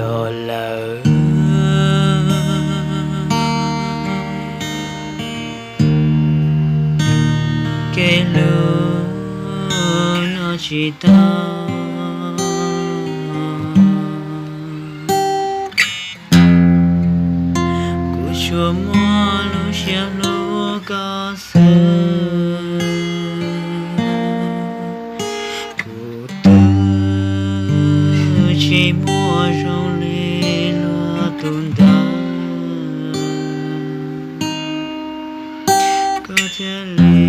Yog lawm, kev hlub no tsis tau, kuv tsuas muaj lub siab hlub koj xwb. Kuv twb tsis muaj zoo li luag tus ntawd, koj thiaj li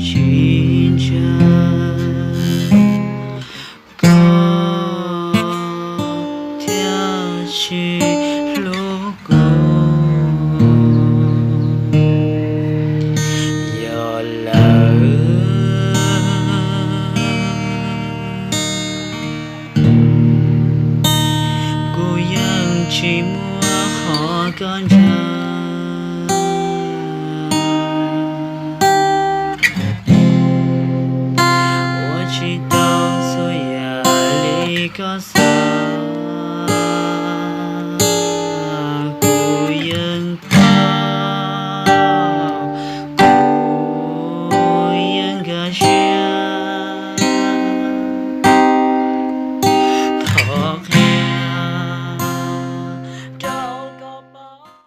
tsis ntshai, koj thiaj tsis hlub kuv. Yog lawm, kuv yeej tsis muaj qhov koj ntshaw.